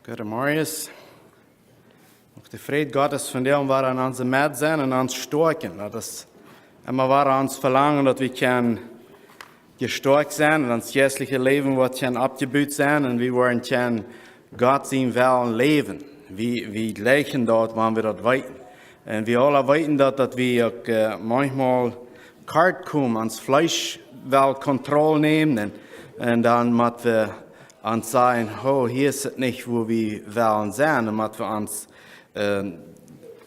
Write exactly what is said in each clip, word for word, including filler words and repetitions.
Goodemorjes. Uk de Fräd Gottes vondoag woat aun onse Medd sennen un ons stoakjen. Daut es emma wada ons Velangen, daut wie kjennen jestoakjt sennen un ons jeistlichet Läwen woat kjennen oppjebut sennen un wie woaren kjennen Gott sien Wellen läwen. Wie, wie jlikjen daut, wan wie daut weeten. Un wie aula weeten daut, daut wie uk, äh, maunchmol kort komen, ons Fleesch well Kontroll nämen un, un dan mott wie ons sajen: "Oh, hia es et nich, wua wie wellen sennen." Dan mott wie ons, äh,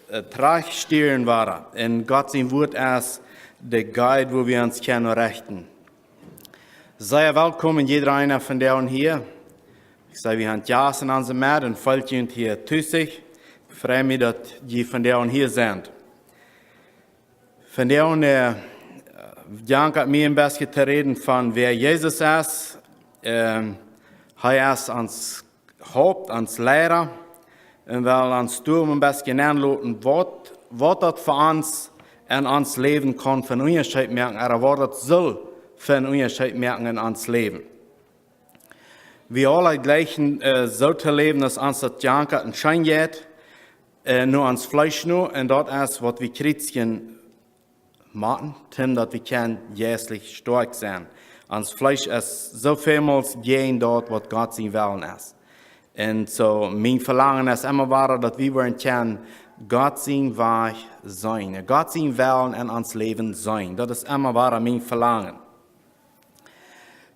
äh, trajchtstieren woaren. Un Gott sien Wuat es de Guide, wua wie ons kjennen rechten. Sea welkom, jieda eena vondoag hia. Ekj saj, wie haben Jast en onse Medd un feelt junt hia tus. Ekj frei mie, daut jie vondoag hia sent. Vondoag, äh, jankat mie een bät to räden von wäa Jesus es. Ähm, hee es ons Haupt, ons Liera. Un well ons doa een bät nenloten, waut, waut daut fa ons en ons Läwen kaun fa een Unjascheet moaken, ooda waut daut saul fa een Unjascheet moaken en ons Läwen. Wie aula jlikjen, äh, soo to läwen, aus ons daut jankat un scheen jeit, äh, no ons Fleesch no, un daut es, waut wie kjrieen motten, om daut wie kjennen jeistlich stoakj sennen. Ons Fleesch es soo välmols jäajen daut, waut Gott sien Wellen es. Un soo, mien Velangen es emma wada, daut wie woaren kjennen Gott sien Wajch seenen, Gott sien Wellen en ons Läwen seenen. Daut es emma wada mien Velangen.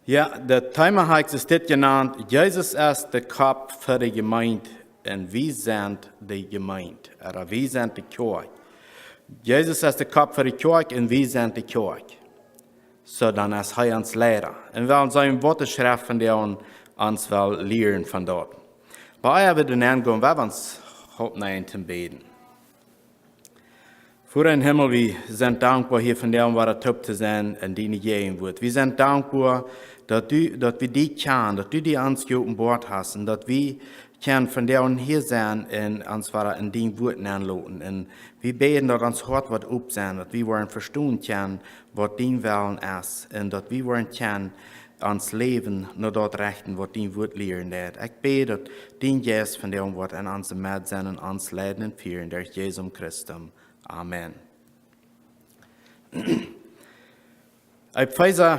Jo, daut Thema hab ekj dit jenant: Jesus es de Kopp fa de Jemeent un wie sent de Jemeent, ooda wie sent de Kjoakj. Jesus es de Kopp fa de Kjoakj un wie sent de Kjoakj. Soo, dan es hee ons Liera. Un wie wellen seenen, waut de Schreft vondoag ons well lieren von daut. Oba ea wie doa nengonen, well wie ons oppmoaken toom bäden. Voda em Himmel, wie sent dankboa, hia vondoag wada toop to sennen en diene Jäajenwuat. Wie sent dankboa, daut du, daut wie die kjanen, daut du die ons jeopenboat hast un daut wie kjennen vondoag hia sennen un ons wada en dien Wuat nenloten. Un wie bäden, daut ons Hoat woat op sennen, daut wie woaren vestonen kjennen, waut dien Wellen es, un daut wie woaren kjennen ons Läwen no daut rechten, waut dien Wuat lieren deit. Ekj bäd, daut dien Jeist vondoag woat en onse Medd sennen un ons leiden un fieren derch Jesus Christus. Amen. Efeesa,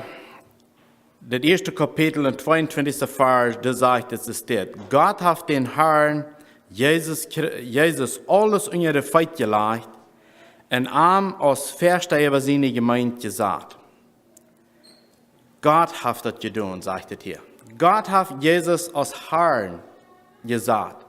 daut ieeschte Kapitel un tweeuntwintichste Varsch, doa sajcht et, es dit: Gott haft dän Harn Jesus, Chri-, Jesus aules unja de Feet jelajcht un am aus Väasteha äwa siene Jemeent jesat. Gott haft daut jedonen, sajcht et hia. Gott haft Jesus aus Harn jesat.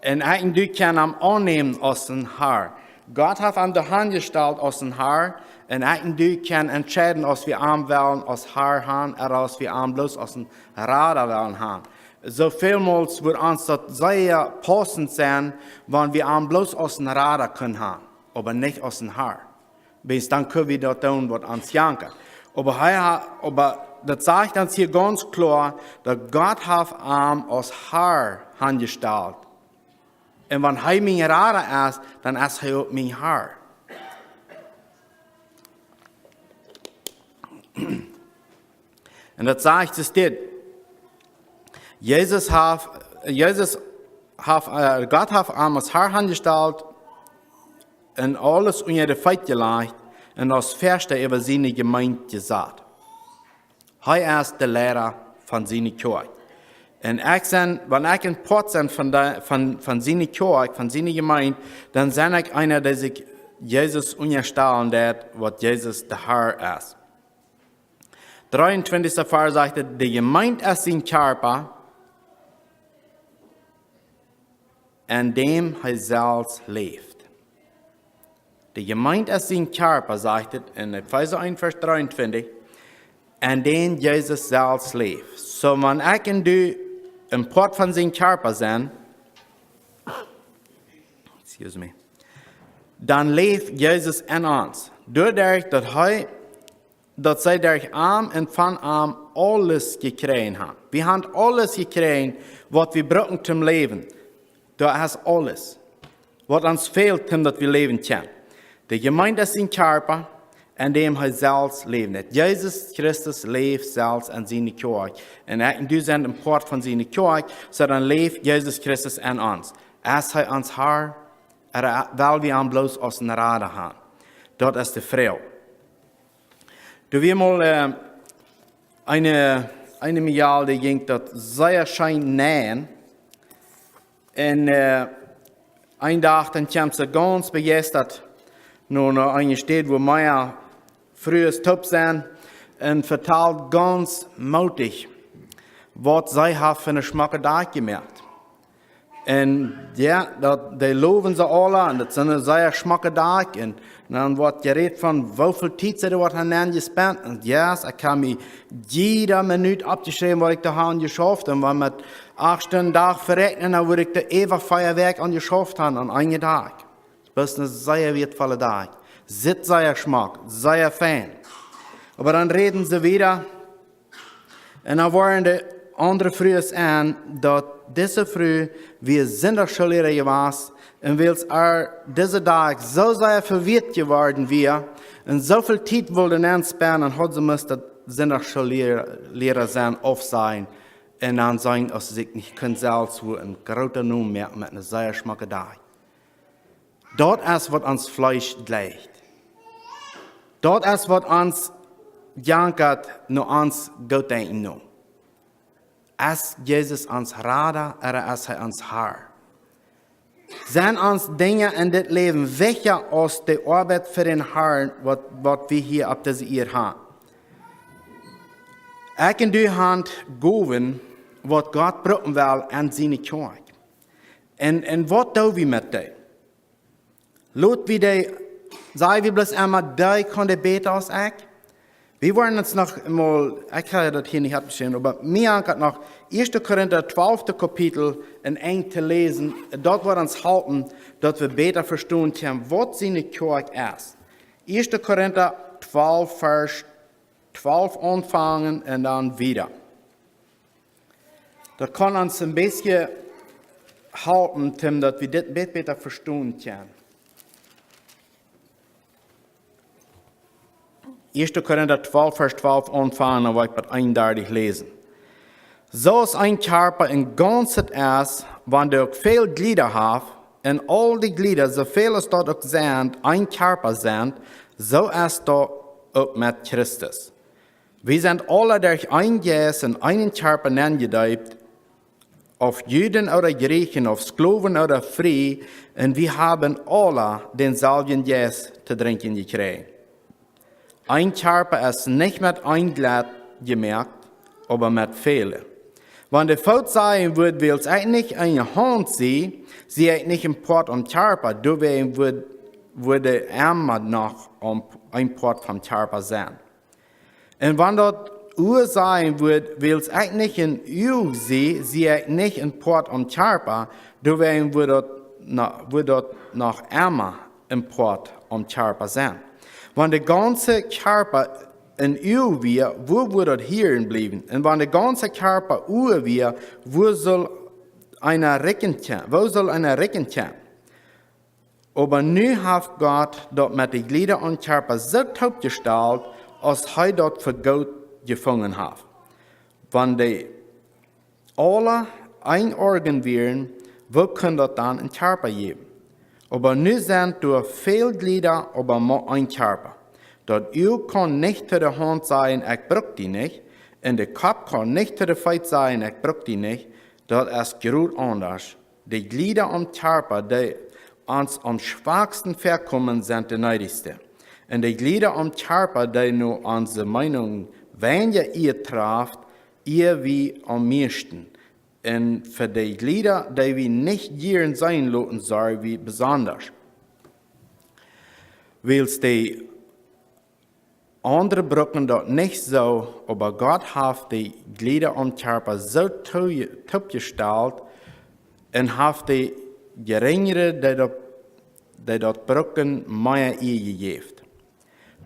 Un ekj un du kjennen am aunnämen aus een Har. Gott haft am doa hanjestalt aus een Har. Un ekj un du kjennen entscheiden, aus wie am wellen aus Har han, ooda aus wie am bloos aus een Rada wellen han. Soo välmols wudd ons daut sea paussent sennen, wan wie am bloos aus een Rada kunnen han, oba nich aus een Har. Wiels dan kjenn wie daut doonen, waut ons jankat. Oba hee ha-, oba daut sajcht ons hia gaunz kloa, daut Gott haft am aus Har hanjestalt. Un wan hee mien Rada es, dan es hee uk mien Har. Un daut sajcht es dit: Jesus haft, Jesus haft, äh, Gott haft am aus Har hanjestalt un aules unja de Feet jelajcht un aus Väasteha äwa siene Jemeent jesat. Hee es de Liera von siene Kjoakj. Un ekj sie, wan ekj een Poat sie von de, von, von siene Kjoakj, von siene Jemeent, dan sie ekj eena, dee sikj Jesus unjastalen deit, waut Jesus de Har es. Dreeuntwintichste Varsch sajcht et: De Jemeent es sien Kjarpa, en däm hee selfst läft. De Jemeent es sien Kjarpa, sajcht et en Efeesa eent, Varsch dreeuntwintich, en däm Jesus selfst läft. Soo, wan ekj un du een Poat von sien Kjarpa sent, excuse me, dan läft Jesus en ons. Doaderch, daut hee daut see derch am un von am aules jekjräajen haben. Wie haben aules jekjräajen, waut wie brucken toom läwen. Doa es aules, waut ons fält, toom daut wie läwen kjennen. De Jemeent es sien Kjarpa, en däm hee selfst läft. Jesus Christus läft selfst en siene Kjoakj. Un ekj un du sent een Poat von siene Kjoakj, soo dan läft Jesus Christus en ons. Es hee ons Herr, ooda well wie am bloos aus een Rada haben? Daut es de Froag. Doa wia mol äh, eene, eene Mejal, dee jinkj daut sea scheen näajen. Un äh, een Dach dan kjeem see gaunz bejeistat no, no eene Städ, wua mea Frues toop sent, un vetald gaunz mootich, waut see haft fa een schmocket Dakj jemoakt. Un jo, daut, dee lowen see aula, un daut sent een sea schmocket Dakj. Un dan woat jerät von woo väl Tiet see doa haft nenn jespent. Un yes, ekj hab mie jiede Minut oppjeschräwen, waut ekj doa hab jeschauft. Un wan met acht Stunden Dach veräakjnen, dan wudd ekj doa äwa vea Wäakj aun jeschauft haben, aun een Dakj. Daut es een sea wieetvolla Dakj. Sitt sea schmock, sea fein. Oba dan räden see wieda. Un dan wieren de aundre Frues aun, daut dise Fru wia Sindachschoollehra jewast, un wiels äa dise Dakj soo sea vewieet jeworden wia, un soo väl Tiet wull nenn spenden, haud see must daut Sindachschoollehra sennen aufsajen, un dan sennen, aus see sikj nich kunn selfst wua een groota Nomen moaken met een sea schmocken Dakj. Daut es waut ons Fleesch jleicht. Daut es waut ons jankat no ons Goot denkjen no. Es Jesus ons Rada, ooda es hee ons Herr? Sent ons Dinja en dit Läwen wichtja aus de Oabeit fa dän Herrn, waut, waut wie hia opp dise Ieed haben? Ekj un du haben Gowen, waut Gott brucken well en siene Kjoakj. Un, un waut doo wie met dee? Lot wie dee, saj wie bloos emma, dee kaun dee bäta aus ekj? Wie woaren ons noch mol, ekj hab daut hia nich oppjeschräwen, oba mie jankat noch Ieeschte Korinta twalfte Kapitel un eent to läsen. Daut woat ons halpen, daut wie bäta vestonen kjennen, waut siene Kjoakj es. Ieeschte Korinta twalf, Varsch twalf aunfangen un dan wieda. Daut kaun ons een bät halpen, Tim, daut wie dit een bät bäta vestonen kjennen. Ieeschte Korinta twalf, Varsch twalf aunfangen, dan woa ekj bat eenundartich läsen. Soo aus een Kjarpa een Gaunzet es, wan dee uk väl Jlieda haft, un aul dee Jlieda, soo väl aus daut uk sent, een Kjarpa sent, soo es daut uk met Christus. Wie sent aula derch een Jeist en eenen Kjarpa nenjedeept, auf Juden ooda Jrieechen, auf Sklowen ooda frie, un wie haben aula dänselwjen Jeist to drinkjen jekjräajen. Een Kjarpa es nich met een Jlett jemoakt, oba met väle. Wan de Foot sajen wudd, wiels ekj nich eene Haunt sie, sie ekj nich een Poat aum Kjarpa, doawäajen wudd, wudd hee emma noch een, een Poat vom Kjarpa sennen. Un wan daut Ua sajen wudd, wiels ekj nich een Uag sie, sie ekj nich een Poat aum Kjarpa, doawäajen wudd daut, na, wudd daut noch emma een Poat aum Kjarpa sennen. Wan de gaunze Kjarpa een Uag wia, wua wudd daut hieren bliewen? Un wan de gaunze Kjarpa Uagen wia, wua sull eena rikjen kjennen? Wua sull eena rikjen kjennen? Oba nu haft Gott daut met de Jlieda aum Kjarpa soo toopjestalt, aus hee daut fa goot jefungen haft. Wan dee aula een Organ wieren, woo kunn daut dan een Kjarpa jäwen? Oba nu sent doa väl Jlieda, oba mau een Kjarpa. Daut Uag kaun nich to de Haunt sajen, ekj bruk die nich, un de Kopp kaun nich to de Feet sajen, ekj bruk die nich. Daut es groot aundasch. De Jlieda aum Kjarpa, dee ons aum schwaksten väakomen, sent de needichste. Un de Jlieda aum Kjarpa, dee no onse Meenunk weinja Ea traft, Ea wie aum mieeschten. Un fa de Jlieda, dee wie nich jieren seenen loten, sorj wie besondasch. Wiels de aundre brucken daut nich soo, oba Gott haft de Jlieda aum Kjarpa soo to-, toopjestalt un haft de jerinjre, dee daut, dee daut brucken, mea Ea jejäft.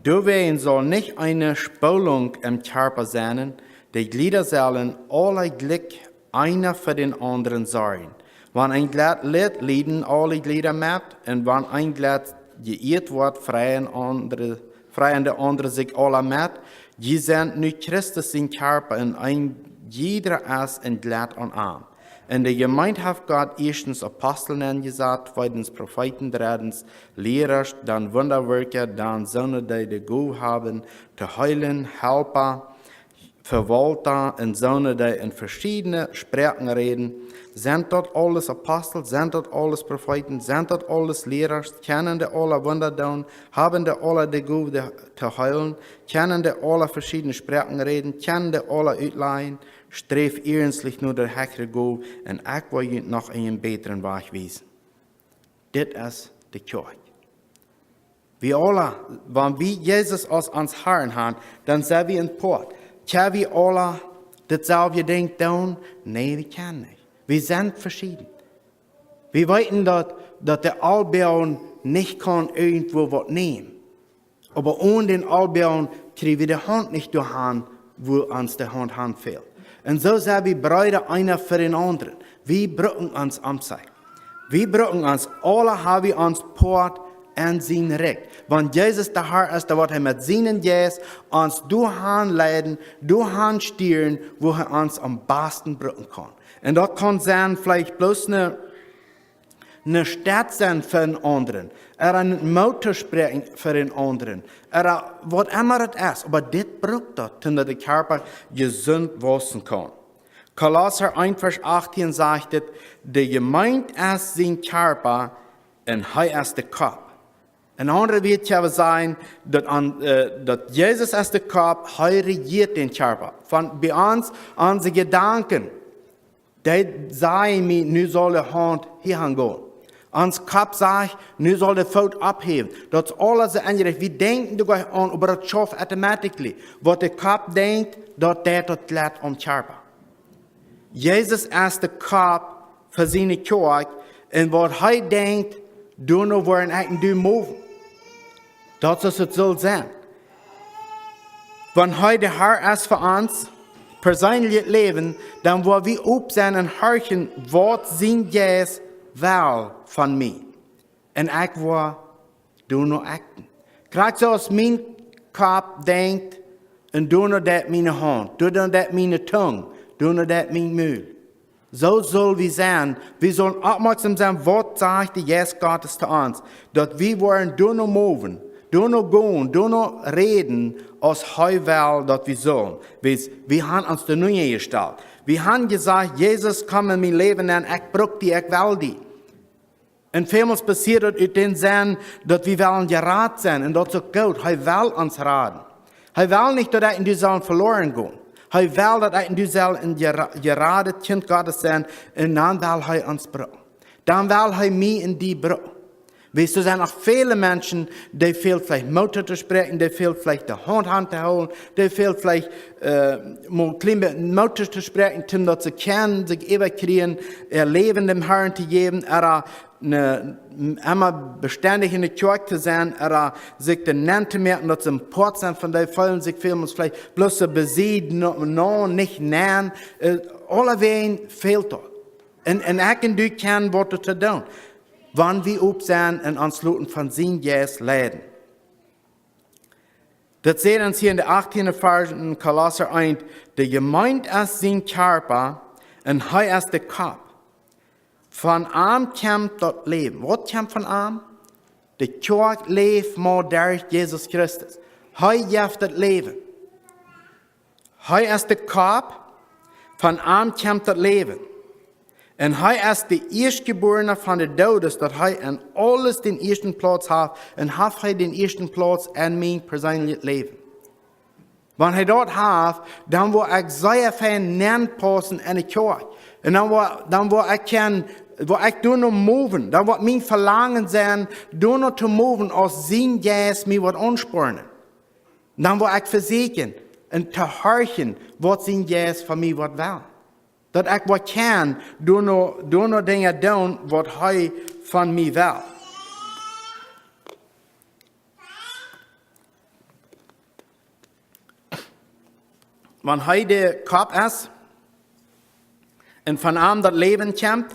Doawäajen saul nich eene Spolunk em Kjarpa sennen, de Jlieda sellen aula jlikj eena fa dän aundren sorjen. Wan een Jlett litt, lieden aule Jlieda met, un wan een Jlett jeieet woat, freien aundre, freien de aundre sikj aula met: Jie sent nu Christus sien Kjarpa, un een jieda es een Jlett aun am. Un de Jemeent haft Gott ieeschtens Apostel nenjesat, tweedens Profeeten, dreddens Liera, dan Wundawirkja, dan soone, dee de Gow haben to heelen, Halpa, Vewaulta, un soone, dee en veschiedne Sproaken räden. Sent daut aules Apostel? Sent daut aules Profeeten? Sent daut aules Liera? Kjennen dee aula Wunda doonen? Haben dee aula de Gow to heelen? Kjennen dee aula veschiedne Sproaken räden? Kjennen dee aula utlajen? Sträft iernstlich no de hechre Gow, un ekj woa junt noch eenen bätren Wajch wiesen. Dit es de Kjoakj. Wie aula, wan wie Jesus aus ons Harn han, dan sent wie een Poat. Kjenn wie aula daut selwje Dinkj doonen? Nä, wie kjennen nich. Wie sent veschieden. Wie weeten daut, daut de Aulbäajen nich kaun irjentwua waut nämen. Oba onen dän Aulbäajen kjrie wie de Haunt nich doahan, wua ons de Haunt han fält. Un soo sent wie Breeda, eena fa dän aundren. Wie brucken ons omsien. Wie brucken ons, aula ha wie ons Poat en sien Rikj. Wan Jesus de Har es, dan woat hee met sienen Jeist ons doahan leiden, doahan stieren, wua hee ons aum basten brucken kaun. Un daut kaun sennen, veleicht bloos ne, ne Stett sennen fa dän aundren, ooda een Moot to spräakjen fa dän aundren, ooda waut emma daut es. Oba dit brukt daut, daut de Kjarpa jesunt wausen kaun. Kolosser eent Varsch achtieen sajcht et: De Jemeent es sien Kjarpa, un hee es de Kopp. En aundre Wieed kjenn wie sajen, daut, aun, äh, daut Jesus es de Kopp, hee rejieet dän Kjarpa. Von bie ons, onse Jedanken, dee sajen mie, nu saul de Haunt hia han gonen. Ons Kopp sajcht, nu saul de Foot opphäwen. Daut es aules soo enjerecht. Wie denkjen doa goanich aun, oba daut schauft automatically. Waut de Kopp denkjt, daut deit daut Jlett aum Kjarpa. Jesus es de Kopp fa siene Kjoakj, un waut hee denkjt, doano woaren ekj un du moven. Daut es, daut saul sennen. Wan hee de Har es fa ons perseenlichet Läwen, dan woa wie op sennen un horchen, waut sien Jeist well von mie. Un ekj woa doano achten. Krakjt soo aus mien Kopp denkjt, un doano deit miene Haunt, doano deit miene Tung, doano deit mien Mul. Soo saul wie sennen. Wie sellen oppmoaksom sennen, waut sajcht de Jeist Gottes to ons. Daut wie woaren doano moven, doano gonen, doano räden, aus hee well, daut wie sellen. Wiels, wie han ons doano jestalt. Wie han jesajcht: Jesus, komm en mien Läwen nenn, ekj bruck die, ekj well die. Un välmols passieet daut ut dän Senn, daut wie wellen jerat sennen, un daut es uk goot. Hee well ons raden. Hee well nich, daut ekj un du sellen veloaren gonen. Hee well, daut ekj un du sellen een jera-, jeradet Kjint Gottes sennen, un dan well hee ons brucken. Dan well hee mie un die brucken. Wiels doa sent noch väle Menschen, dee fält veleicht Moot to spräakjen, dee fält veleicht de Haunt auntohoolen, dee fält veleicht, äh, mau een kjlien bät Moot to spräakjen, om daut see kjennen sikj äwakjrieen, äa Läwen däm Harn to jäwen, ooda ne, emma bestendich enne Kjoakj to sennen, ooda sikj doa nenn to moaken, daut see een Poat sent von dee, feelen sikj välmols veleicht bloos soo besied, no, no, nich nenn, äh, aulawäajen fält daut. Un, un ekj un du kjennen waut doatoo doonen, wan wie op sennen un ons loten von sien Jeist leiden. Daut sajcht ons hia en de achtieende Varsch en Kolosser eent: De Jemeent es sien Kjarpa, un hee es de Kopp. Von am kjemt daut Läwen. Waut kjemt von am? De Kjoakj läft mau derch Jesus Christus. Hee jeft daut Läwen. Hee es de Kopp, von am kjemt daut Läwen. Un hee es de Ieeschtjebuarna von de Doodes, daut hee en aules dän ieeschten Plauz haft, un haft hee dän ieeschten Plauz en mien perseenlichet Läwen. Wan hee daut haft, dan woa ekj sea fein nenpaussen enne Kjoakj. Un dan woa, dan woa ekj kjennen, woa ekj doano moven, dan woat mien Velangen sennen, doano to moven, aus sien Jeist mie woat aunspornen. Dan woa ekj vesieekjen un to horchen, waut sien Jeist von mie woat wellen. Daut ekj woa kjennen doano, doano Dinja doonen, waut hee von mie well. Wan hee de Kopp es un von am daut Läwen kjemt,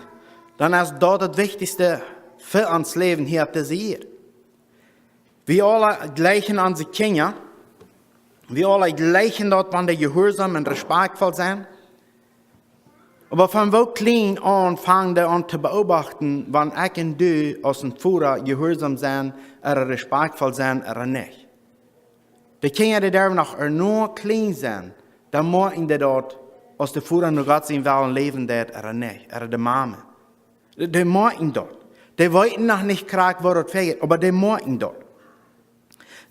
dan es daut daut Wichtichste fa ons Läwen hia opp dise Ieed. Wie aule jleichen onse Kjinja. Wie aule jleichen daut, wan dee jehuarsom un respakjtvoll sent. Oba von woo kjlien aun fangen dee aun to beobachten, wan ekj un du aus een Voda jehuarsom sent, ooda respakjtvoll sent, ooda nich? De Kjinja, dee derwen noch ea noch kjlien sennen, dan moakjen dee daut, aus de Voda no Gott sienen Wellen läwen deit, ooda nich, ooda de Mame. Dee moakjen daut. Dee weeten noch nich krakjt, woo daut wajchjeit, oba dee moakjen daut.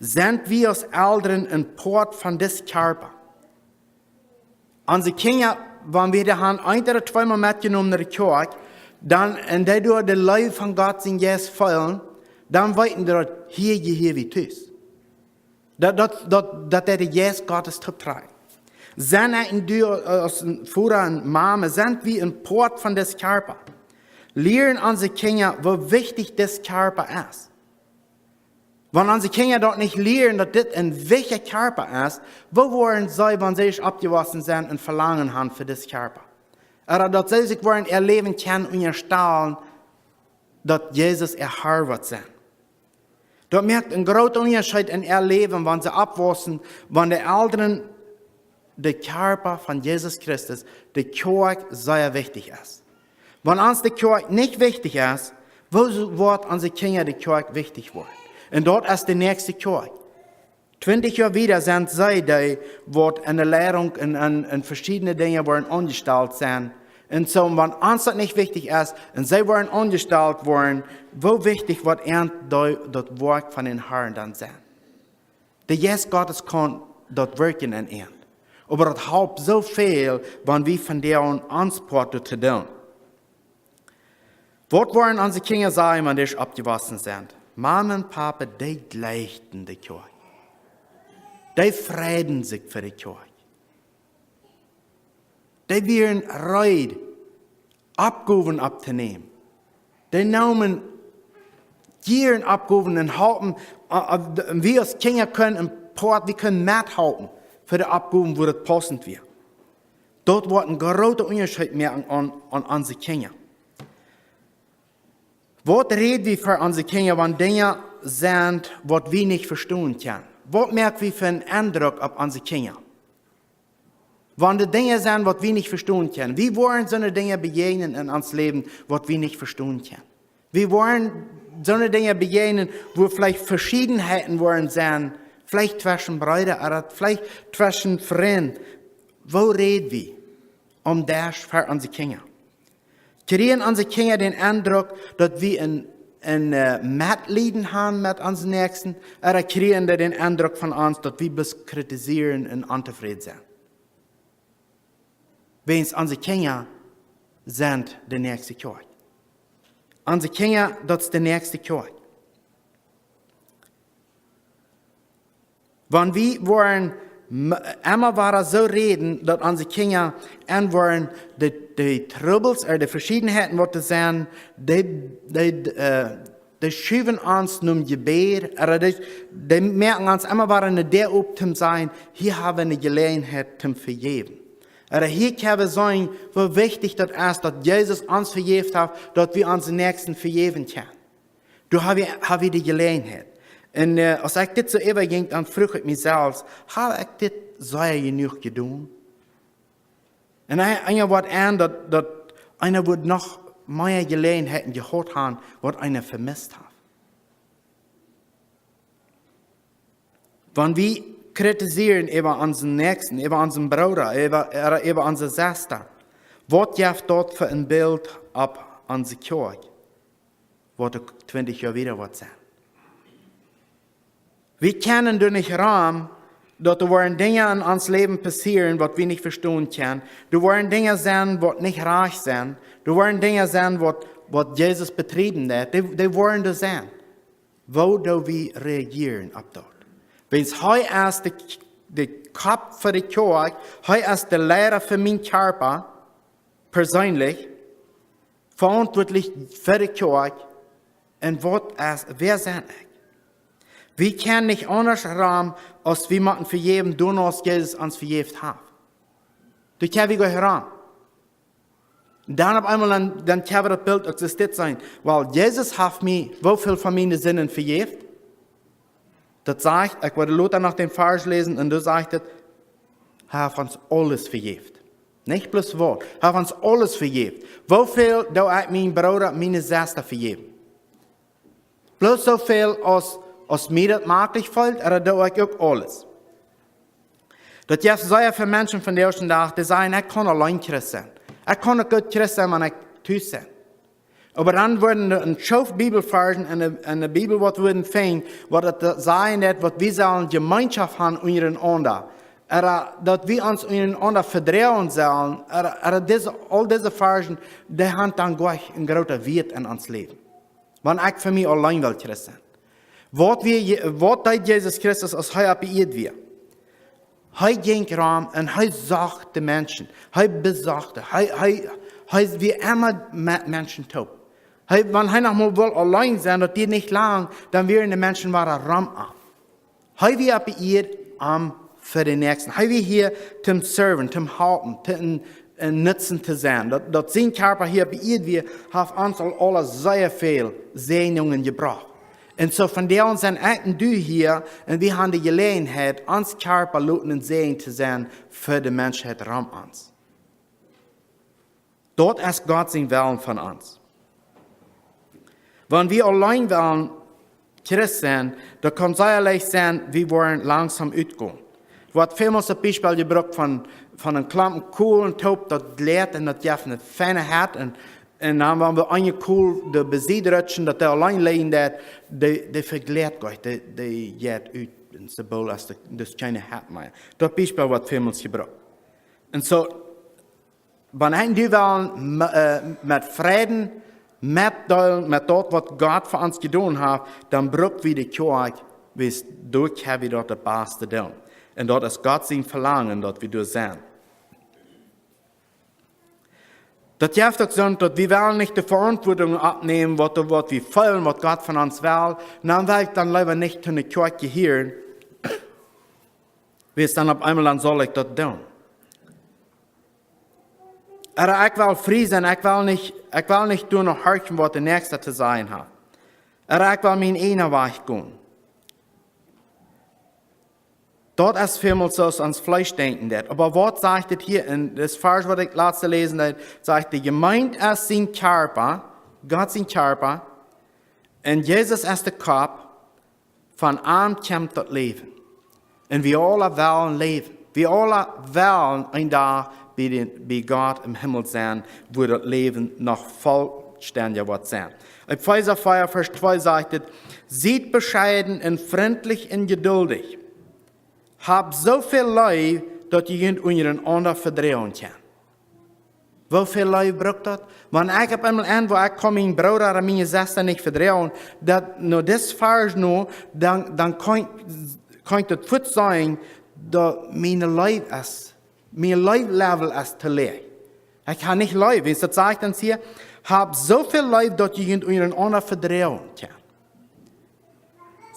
Sent wie aus Elren een Poat von dis Kjarpa? Onse Kjinja, wan wie dee han een ooda tweemol metjenomen no de Kjoakj, dan, un dee doa de Leew von Gott sienen Jeist feelen, dan weeten dee daut, hia jehia wie tus. Daut, daut, daut, daut dee de Jeist Gottes tooptrakjt. Sent ekj un du aus een Voda un Mame, sent wie een Poat von dis Kjarpa? Lieren onse Kjinja, woo wichtich dis Kjarpa es? Wan onse Kjinja daut nich lieren, daut dit een wichtja Kjarpa es, woo woaren see, wan see oppjewossen sent, een Velangen han fa dis Kjarpa? Ooda daut see sikj woaren äa Läwen kjennen unjastalen, daut Jesus äa Har woat sennen? Daut moakt een grooten Unjascheet en äa Läwen, wan see oppwossen, wan de Elren de Kjarpa von Jesus Christus, de Kjoakj, sea wichtich es. Wan ons de Kjoakj nich wichtich es, woo woat onse Kjinja de Kjoakj wichtich woaren? Un daut es de näakjste Kjoakj. Twintich Joa wieda sent see dee, waut en de Leirunk un, un, un veschiedne Dinja woaren aunjestalt sennen. Un soo, wan ons daut nich wichtich es, un see woaren aunjestalt woaren, woo wichtich woat an dee, daut Woakj von dän Harn dan sennen? De Jeist Gottes kaun daut wirkjen en an. Oba daut halpt soo väl, wan wie von dee aun ons Poat to doonen. Waut woaren onse Kjinja sajen, wan dee oppjewossen sent? Mama un Papa, dee jleichten de Kjoakj. Dee freiden sikj fa de Kjoakj. Dee wieren reed, Oppgowen opptonämen. Dee neemen jieren Oppgowen un halpen, äh, äh, wie aus Kjinja kjennen een Poat, wie kjennen methalpen fa de Oppgowen, wua daut paussent wia. Daut woat een grooten Unjascheet moaken aun, aun onse Kjinja. Waut räd wie fa onse Kjinja, wan Dinja sent, waut wie nich vestonen kjennen? Waut moak wie fa een Endruck opp onse Kjinja? Wan doa Dinja sent, waut wie nich vestonen kjennen. Wie woaren soone Dinja bejäajnen en ons Läwen, waut wie nich vestonen kjennen. Wie woaren soone Dinja bejäajnen, wua veleicht Veschiedenheiten woaren sennen, veleicht tweschen Breeda, ooda veleicht tweschen Frind. Woo räd wie om daut fa onse Kjinja? Kjrieen onse Kjinja dän Endruck, daut wie een, een, äh, Metlieden han met onse Näakjsten, ooda kjrieen dee dän Endruck von ons, daut wie bloos kritisieren un ontofräd sent? Wäajens onse Kjinja sent de näakjste Kjoakj. Onse Kjinja, daut es de näakjste Kjoakj. Wan wie woaren m-, emma wada soo räden, daut onse Kjinja en woaren de, de Trubbels ooda de Veschiedenheiten, waut doa sent, dee, dee, äh, dee schuwen ons nom Jebäd, ooda dee, dee moaken ons emma wada ne Däa op, toom sajen, hia hab wie ne Jeläajenheit toom vejäwen. Ooda hia kjenn wie seenen, woo wichtich daut es, daut Jesus ons vejäft haft, daut wie onse Näakjsten vejäwen kjennen. Doa hab wie, hab wie de Jeläajenheit. Un, äh, aus ekj dit soo äwajinkj, dan fruach ekj mie selfst, hab ekj dit sea jenuach jedonen? Un eena, eena woat en, daut, daut eena woat noch mea Jeläajenheiten jehaut haben, waut eena vemest haft. Wan wie kritisieren äwa onsen Näakjsten, äwa onsen Brooda, äwa, äwa, äwa onse Sesta, waut jeft daut fa een Bilt opp onse Kjoakj, waut uk twintich Joa wieda woat sennen? Wie kjennen doa nich rom, daut doa woaren Dinja en ons Läwen passieren, waut wie nich vestonen kjennen. Doa woaren Dinja sennen, waut nich rajcht sent. Doa woaren Dinja sennen, waut, waut Jesus betriewen deit. Dee, dee woaren doa sennen. Woo doo wie reagieren opp daut? Wäajens hee es de, de Kopp fa de Kjoakj, hee es de Liera fa mien Kjarpa, perseenlich, veauntwuatlich fa de Kjoakj, un waut es, wäa sie ekj? Wie kjennen nich aundasch rom, aus wie motten vejäwen, doano aus Jesus ons vejäft haft. Doa kjenn wie nich rom. Dan opp eemol, dan, dan kjenn wie daut Bilt uk soo seenen. Wiels Jesus haft mie woo väl von miene Sinden vejäft? Daut sajcht, ekj wull lota noch dän Varsch läsen, un doa sajcht et: Hee haft ons aules vejäft. Nich bloos waut, hee haft ons aules vejäft. Woo väl doo ekj mien Brooda, miene Sesta vejäwen? Bloos soo väl aus, aus mie daut mäajlich felt, ooda doo ekj uk aules? Daut jeft sea väl Menschen vondoag dän Dach, dee sajen: Ekj kaun auleen Christ sennen. Ekj kaun uk goot Christ sennen, wan ekj tus sie. Oba dan woaren doa een Schoof Bibelvarsch en de, en de Bibel, waut wie finjen, waut daut sajen deit, waut wie sellen Jemeenschoft haben unjarenaunda. Ooda daut wie ons unjarenaunda vedroagen sellen. Ooda, ooda dise, aul dise Varschen, dee haben dan jlikj een grooten Wieet en ons Läwen. Wan ekj fa mie auleen well Christ sennen. Waut wie, waut deed Jesus Christus, aus hee opp de Ieed wia? Hee jinkj rom un hee socht de Menschen. Hee besocht. Hee, hee, hee wia emma met Menschen toop. Hee, wan hee noch mol wull auleen sennen, daut dieed nich lang, dan wieren de Menschen wada rom am. Hee wia opp de Ieed om fa de Näakjsten. Hee wia hia toom serven, toom halpen, toom een, een Nutzen to sennen. Daut, daut sien Kjarpa hia opp de Ieed wia, haft ons aul, aul sea väl Säajnungen jebrocht. Un soo vondoag sent ekj un du hia, un wie haben de Jeläajenheit, ons Kjarpa loten een Säajen to sennen fa de Menschheit rom ons. Daut es Gott sien Wellen von ons. Wan wie auleen wellen Christ sennen, daut kaun sea leicht sennen, wie woaren langsom utgonen. Woat välmols daut Biespel jebrukt von, von een Klompen Kolen toop, daut jleit un daut jeft eene feine Hett. Un, un dan, wan wie eene Kol doa besied rutschen, daut dee auleen lijen deit, dee, dee vejleit jlikj, dee, dee jeit ut. Un soo boolt aus de, daut es kjeene Hett mea. Daut Biespel woat välmols jebrukt. Un soo, wan wie wellen me-, äh, met Fräd metdeelen met daut, waut Gott fa ons jedonen haft, dan bruck wie de Kjoakj, wiels doa kjenn wie daut daut baste doonen. Un daut es Gott sien Velangen, daut wie doa sent. Daut jeft uk soo, daut wie wellen nich de Veauntwuatunk oppnämen, waut, waut wie feelen, waut Gott von ons well. Dan well ekj dan leewa nich to de Kjoakj jehieren, wiels dan opp eemol dan saul ekj daut doonen. Ooda ekj well frie sennen, ekj well nich, ekj well nich doano horchen, waut de Näakjsta to sajen haft. Ooda ekj well mienen eenen Wajch gonen. Daut es välmols soo aus ons Fleesch denkjen deit. Oba waut sajcht et hia en daut Varsch, waut ekj latst läsen deed? Sajcht, de Jemeent es sien Kjarpa, Gott sien Kjarpa, un Jesus es de Kopp, von am kjemt daut Läwen. Un wie aula wellen läwen. Wie aula wellen een Dach bie de, bie Gott em Himmel sennen, wua daut Läwen noch vollstendja woat sennen. Efeesa vea, Varsch twee sajcht et: Siet bescheiden un frintlich un jeduldich. Habt soo väl Leew, daut jie junt unjarenaunda vedroagen kjennen. Woo väl Leew brukt daut? Wan ekj opp eemol enn, wua ekj kaun mienen Brooda ooda miene Sesta nich vedroagen, daut no dit Varsch no, dan, dan kaun, kaun ekj daut fuaz sajen, daut miene Leew es, mien Leewlevel es to läach. Ekj hab nich Leew, wiels daut sajcht ons hia: Habt soo väl Leew, daut jie junt unjarenaunda vedroagen kjennen.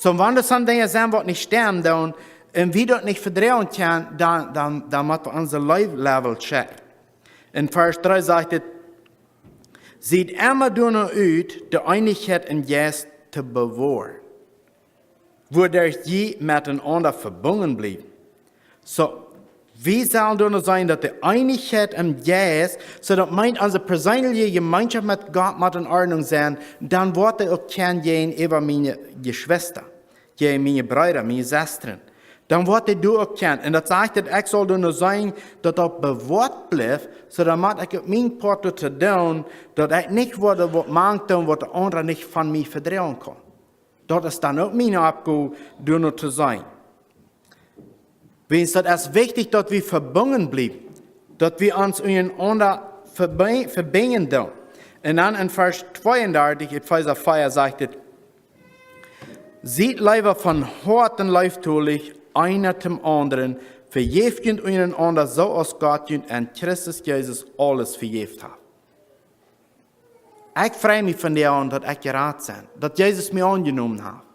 Soo, wan doa soone Dinja sent, waut nich stemmen doonen, un wie daut nich vedroagen kjennen, dan, dan, dan mott wie onse Leewlevel checken. En Varsch dree sajcht et: Siet emma doano ut, de Eenichkjeit em Jeist to bewoaren, wuaderch jie metenaunda vebungen bliewen. Soo, wie sellen doano sennen, daut de Eenichkjeit em Jeist, soo daut meent, onse perseenelje Jemeenschoft met Gott mott en Ordnunk sennen, dan woat dee uk kjennen jäajenäwa miene Jeschwista, jäajen miene Breeda, miene Sestren. Dan woat dee doa uk kjennen. Un daut sajcht, daut ekj saul doano sennen, daut daut bewoat blift, soo dan mott ekj uk mien Poat doatoo doonen, daut ekj nich woa waut mank doonen, waut de aundra nich von mie vedroagen kaun. Daut es dan uk miene Oppgow, doano to sennen. Wiels daut es wichtich, daut wie vebungen bliewen, daut wie ons unjarenaunda vebe-, vebinjen doonen. Un dan en Varsch tweeundartich, Efeesa vea, sajcht et: Siet leewa von Hoaten leeftolich eena däm aundren, vejäft junt unjarenaunda, soo aus Gott junt en Christus Jesus aules vejäft haft. Ekj frei mie vondoag aun, daut ekj jerat sie, daut Jesus mie aunjenomen haft.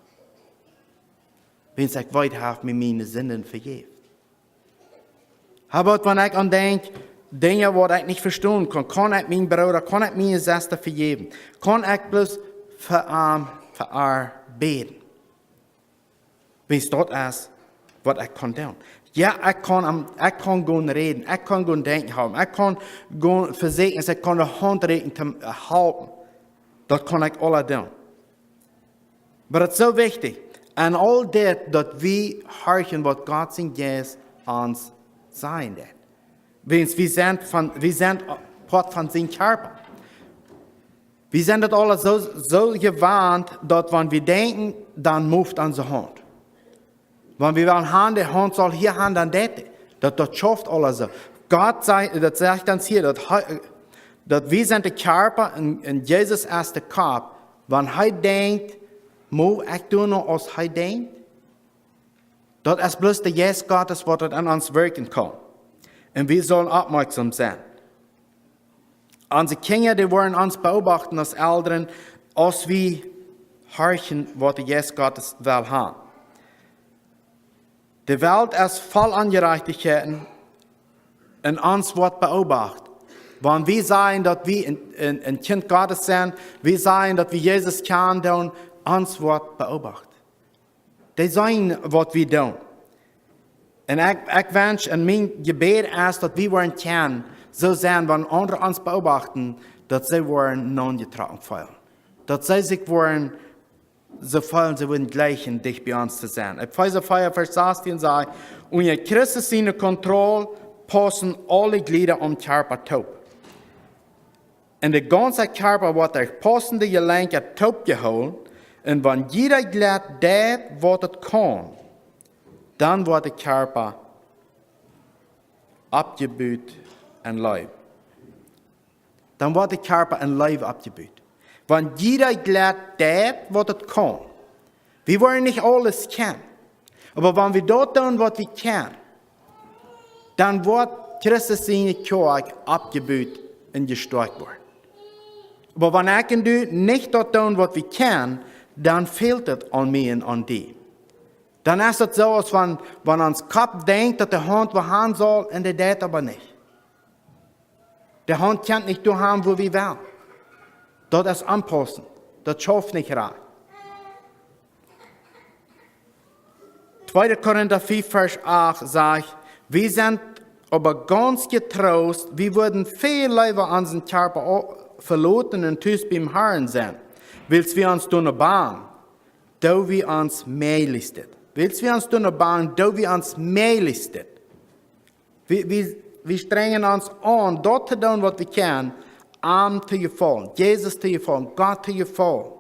Wiels ekj weet, hee haft mie miene Sinden vejäft. Oba wan ekj aun denkj, Dinja, waut ekj nich vestonen kaun, kaun ekj mienen Brooda, kaun ekj miene Sesta vejäwen, kaun ekj bloos fa am, fa ar bäden. Wiels daut es waut ekj kaun doonen. Jo, ekj kaun, am- ekj kaun gonen räden, ekj kaun gonen denkjen haben, ekj kaun gonen vesieekjen, ekj kaun de Haunt räakjen to halpen. Daut kaun ekj aula doonen. Oba daut es soo wichtich. En aul dit, daut wie horchen waut Gott sien Jeist ons sajen deit. Wiels wie sent von, wie sent Poat von sien Kjarpa. Wie sent daut aula soo, soo jewant, daut wan wie denkjen, dan moved onse Haunt. Wan wie wellen han, de Haunt saul hia han, dan deit hee. Daut, daut schauft aula soo. Gott sajcht, daut sajcht ons hia, daut hee, daut wie sent de Kjarpa un, un Jesus es de Kopp. Wan hee denkjt, move ekj dan noch aus hee denkjt? Daut es bloos de Jeist Gottes waut daut en ons werkjen kaun. Un wie sellen oppmoakjsom sennen. Onse Kjinja, dee woaren ons beobachten aus Elren, aus wie horchen waut de Jeist Gottes well han. De Welt es voll Onjerajchtichkjeiten un ons woat beobacht. Wan wie sajen daut wie een, een, een Kjint Gottes sent, wie sajen daut wie Jesus kjanen doonen, ons woat beobacht. Dee seenen waut wie doonen. Un ekj, ekj wensch un mien Jebäd es daut wie woaren kjennen soo sennen, wan aundre ons beobachten, daut see woaren aunjetrocken feelen. Daut see sikj woaren soo feelen, see wudden jleichen dicht bie ons to sennen. Efeesa vea Varsch sastieen sajcht: "Unja Christus siene Kontroll paussen aule Jlieda aum Kjarpa toop. Un de gaunze Kjarpa woat derch paussende Jelenkja toopjehoolen, un wan jieda Jlett deit waut et kaun, dan woat de Kjarpa oppjebut en Leew." Dan woat de Kjarpa en Leew oppjebut. Wan jieda Jlett deit waut et kaun. Wie woaren nich aules kjennen. Oba wan wie daut doonen waut wie kjennen, dan woat Christus siene Kjoakj oppjebut un jestoakjt woaren. Oba wan ekj un du nich daut doonen waut wie kjennen, dan fält et aun mie un aun die. Dan es et soo aus wan, wan ons Kopp denkjt daut de Haunt waut han saul un dee deit oba nich. De Haunt kjemt nich doa han wua wie wellen. Daut es aunpaussen. Daut schauft nich rajcht. Tweede Korinta fiew Varsch acht sajcht: "Wie sent oba gaunz jetroost, wie wudden väl leewa onsen Kjarpa au- veloten un tus biem Harn sennen, wiels wie ons doano bangen, daut wie ons mäajlichstet." Wiels wie ons doano bangen, daut wie ons mäajlichstet. Wie, wie, wie strenjen ons aun, daut to doonen waut wie kjennen, am to jefaulen, Jesus to jefaulen, Gott to jefaulen.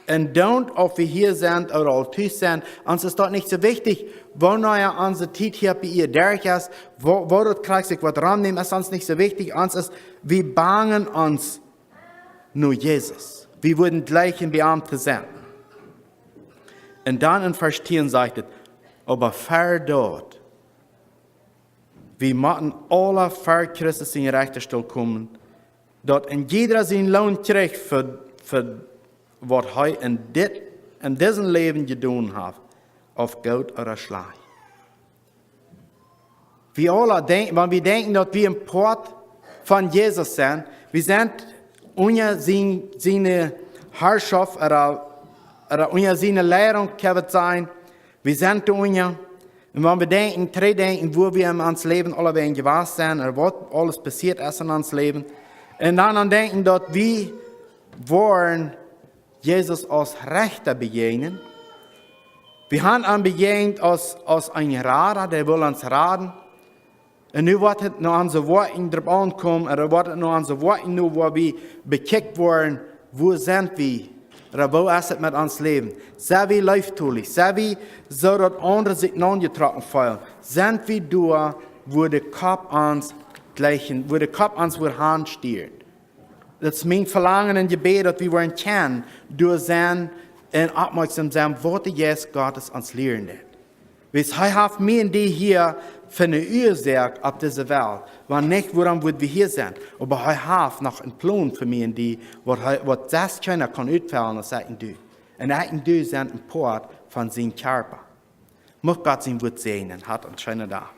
Un dan, auf wie hia sent ooda aul tus sent, ons es daut nich soo wichtich, wanea onse Tiet hia opp de Ieed derch es, woo, woo daut krakjt sikj waut romnämen, es ons nich soo wichtich. Ons es, wie bangen ons no Jesus. Wie wudden jleichen bie am to sennen. Un dan en Varsch tieen sajcht et: "Oba ver daut, wie motten aula ver Christus sienen Rechtastool komen, daut een jieda sien Loon kjricht fa, fa waut hee en dit, en disen Läwen jedonen haft, auf goot ooda schlajcht." Wie aula denkj-, wan wie denkjen daut wie een Poat von Jesus sent, wie sent unja sien, siene Harschoft, ooda, ooda unja siene Leidunk, kaun wie sajen, wie sent doa unja. Un wan wie denkjen, trigjdenkjen, wua wie en ons Läwen aulawäajen jewast sent, ooda waut aules passieet es en ons Läwen, un dan aun denkjen daut wie woaren Jesus aus Rechta bejäajnen. Wie han am bejäajent aus, aus een Rada, dee well ons raden. Un nu woat et no onse Woakjen drop aunkomen, ooda woat et no onse Woakjen, nu wua wie bekjikjt woaren, wua sent wie? Ooda woo es et met ons Läwen? Sent wie leeftolich? Sent wie soo daut aundre sikj aunjetrocken feelen? Sent wie doa, wua de Kopp ons jleichen, wua de Kopp ons woat hanstieren? Daut es mien Velangen un Jebäd, daut wie woaren kjennen doa sennen un oppmoakjsom sennen, waut de Jeist Gottes ons lieren deit. Wiels hee haft mie un die hia fa eene Uasoak opp dise Welt. Wan nich, wuarom wudd wie hia sennen? Oba hee haft noch een Plon fa mie un die, waut hee, waut selfst kjeena kaun utfellen aus ekj un du. Un ekj un du sent een Poat von sien Kjarpa. Mucht Gott sien Wuat säajnen. Hat een scheenen Dach.